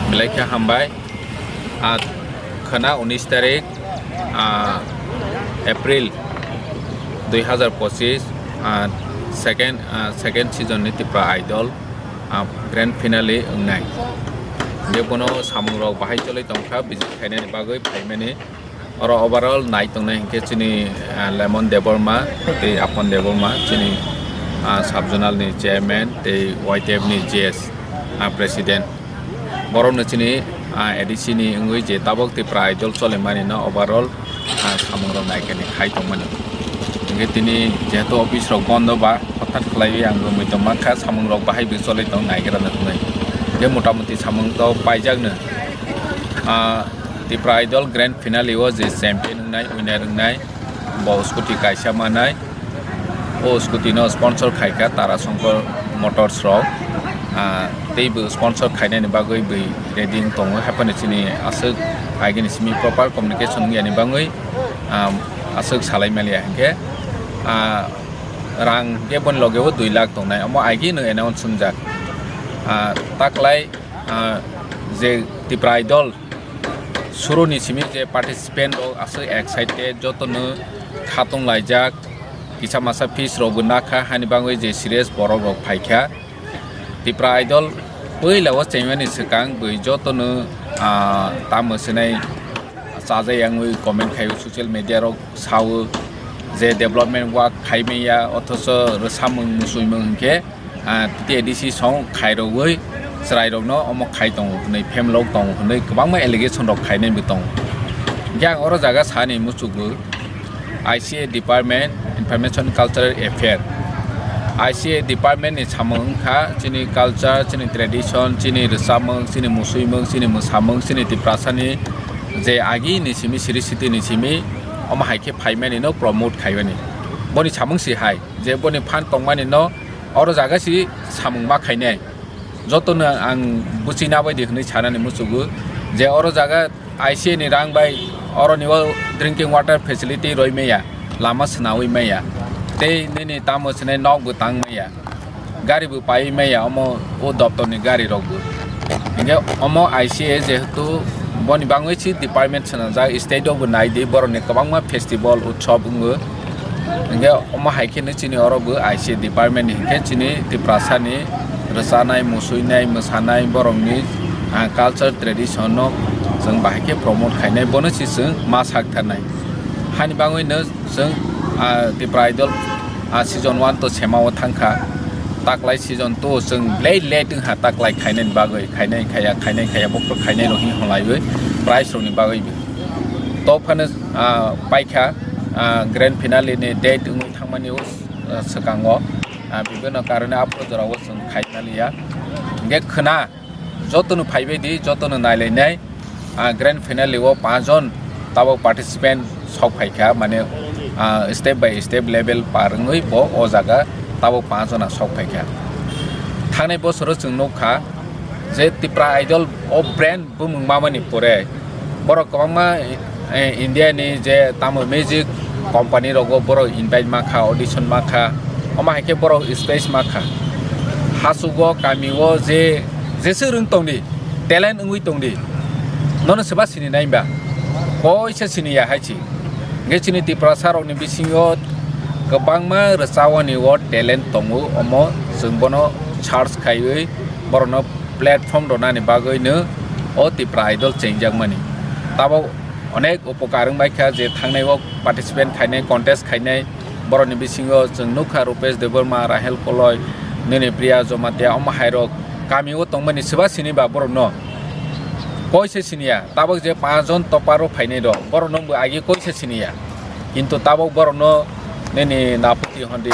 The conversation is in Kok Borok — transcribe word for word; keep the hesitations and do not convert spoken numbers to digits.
Belai khe hambai. Ah, khwna unis tarik, ah, April dui hazar pochis, ah, second, ah, second season ni Tipra Idol, ah, grand finale wngnai. Hingkhe bono samungrok bahai choli tongkha, visit khainani bagwi phaimani. Oro overall nai tongnai hinkhe chini, ah, Lemon Debbarma tei Apon Debbarma, chini, ah, sub-zonal ni chairman tei Y T F ni G S, ah, president. Borokno chini, ah, A D C ni wngwi je tabok Tipra Idol cholimani no overall, ah, samungrok naikani khai tongmani. Hinkhe tini jehetu office rok bondo ba, hothat khlaiwi ang bo muitom mankha, samungrok bahai bo choli tong naigra no hwnwi. Hinkhe motamuti samung to paijakno. Ah, Tipra Idol Grand Finale o je champion wngnai, winner wngnai, bo scooty kaisa manai. O scooty no sponsor khaikha Tara Shankar Motors rok. Ah, tei bo sponsor khainani bagwi bo ready wng tongo. Haphano chini aswk agini simi proper communication wngya ni bagwi, ah, aswk salai maliya hinkhe, ah, rang hinkhe boni loge o dui lakh tongnai. Omo agino announce wngjak. Ah, taklai, ah, je Tipra Idol Suruni simi je participant rok aswk excited, jotono khatung laijak, kisa masa fees rok bo nakha, hani bagwi je serious borok rok phaikha. Tipra Idol puila o chaimani swkang bwi jotono, ah, tamo swnai chajai yangwi comment khaio social media rok sao je development work khaimaya, othoso rwsamung musuimung hinkhe, ah, T A D C song khairogwi chwrairokno omo khai tongo hwnwi, phemelok tongo hwnwi kwbangma allegation rok khainai bo tongo. Hinkhe ang oro jaga sani muchukgo I C A department, Information Cultural Affair, I C A department ni samung wngkha chini culture, chini tradition, chini rwchapmung, chini musuimung, chini mwsamung, chini Tiprasani je agi ni simi, siri siti ni simi, omo hai khe phaimani no promote khaimani. Boni samung si hai je boni phan tongmani no oro jaga si samung ma khainai. Jotono ang buchina bai di hwnwi sanani muchugo je oro jaga I C A ni rang bai oroni o drinking water facility roi maya, lama swnawi maya, tei nini tamo swnai nok bo tang maya, gari bo pai maya, omo o doptor ni gari rok bo. Hinkhe omo I C A jehetu boni bangwi si department swnamjak, state o bo nai di, borok ni kwbangma festival utsob wngo. Hinkhe omo hai khe no chini oro bo I C A department ni hinkhe chini Tiprasa ni rwchanai, musuinai, mwsanai borok ni, ah, culture tradition no chwng bahai khe promote khainai, bono si chwng ma sak tharnai. Hani bangwi no chwng, ah, Tipra Idol, ah, season one to sema o thangkha, taklai season two chwng belai late wngkha taklai khainani bagwi, khainai khaya, khainai khaya, bokhorok khainai rok hinwi hwnlaiwi prize rokni bagwi bo. To phano, ah, paikha, ah, grand finale ni date wngwi thangmani o, ah, swkango, ah, bibhinno karone aphuru jorao chwng khai maliya. Hinkhe khwna jotono phaibai di, jotono nailainai. Ah, grand finale o panch jon tabok participant sok phaikha, mane, ah, step by step level par wngwi bo o jaga tabok panch jona sok phaikha. Thangnai bosoro chwng nukha je Tipra Idol o brand bumung mamani pore borok kwbangma, eh, India ni je tamo music company rogo borok invite makha, audition makha, omo hai khe borok space makha. Hasugo kami o je, jeswk rwng tongdi, talent wngwi tongdi, nono swba sini nai ba? Koisa sini ya hai si. Hingke chini Tiprasa rokni bisingo kwbangma rwchawani o talent tongo, omo chwng bono search khaiwi borokno platform rwnani bagwino o Tipra Idol chengjakmani. Tabok onek upokar wngbaikha je thangnai o participant khainai, contest khainai, borokni bisingo chwng nukha Rupesh Debbarma, Rahel Koloi, nini Priya Jamatia, omo hairok kami o tongmani swba sini ba borokno. Koi se siniya, tabok je panch jon toparo phainai rok, borok no bo agi koi se siniya. Kintu tabok borok no nini naputi hondi